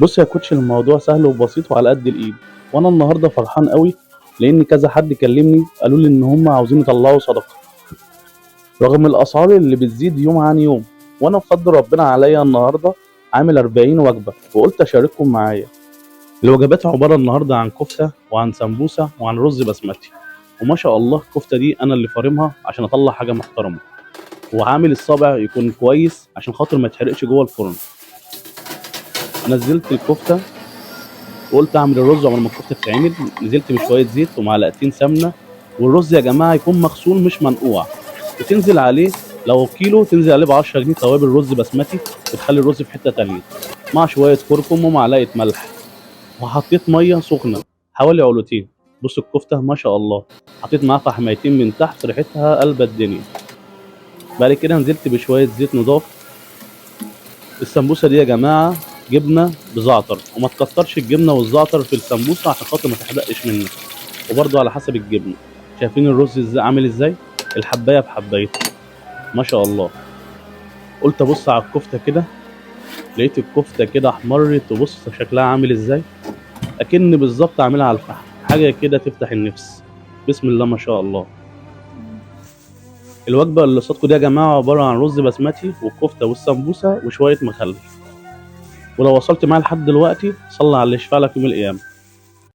بص يا coach، الموضوع سهل وبسيط وعلى قد الايد. وانا النهارده فرحان قوي لان كذا حد كلمني قالوا لي ان هم عاوزين يطلعوا صدقه رغم الاسعار اللي بتزيد يوم عن يوم. وانا بفضل ربنا عليا النهارده عامل 40 وجبة وقلت اشارككم معايا. الوجبات عبارة النهارده عن كفته وعن سمبوسة وعن رز بسمتي، وما شاء الله الكفتة دي انا اللي فارمها عشان اطلع حاجة محترمه، وعامل الصابع يكون كويس عشان خاطر ما يتحرقش جوه الفرن. نزلت الكفتة وقلت اعمل الرز قبل ما الكفتة تتعمل. نزلت بشوية زيت ومعلقتين سمنه، والرز يا جماعة يكون مغسول مش منقوع، وتنزل عليه لو كيلو تنزل عليه ب 10 جنيه توابل رز بسمتي، بتخلي الرز في حتة تانية، مع شوية كركم ومعلقة ملح. وحطيت مية سخنة حوالي علوتين. بص الكفتة ما شاء الله، حطيت معاها فحميتين من تحت، ريحتها قلب الدنيا. بعد كده نزلت بشوية زيت نضاف. السمبوسه دي يا جماعة جبنه بزعتر، وما تكترش الجبنة والزعتر في السمبوسه عشان خاطر ما تحدقش منك، وبرده على حسب الجبنة. شايفين الرز ازاي عامل ازاي؟ الحبايه بحبايتها ما شاء الله. قلت ابص على الكفتة كده، لقيت الكفتة كده احمرت، وبص شكلها عامل ازاي، اكن بالظبط عاملها على الفحم، حاجة كده تفتح النفس. بسم الله ما شاء الله. الوجبة اللي قصادكم دي يا جماعة عبارة عن رز بسمتي والكفته والسمبوسه وشوية مخلل. ولو وصلت معايا لحد دلوقتي صلي على اللي يشفع لك يوم القيامة.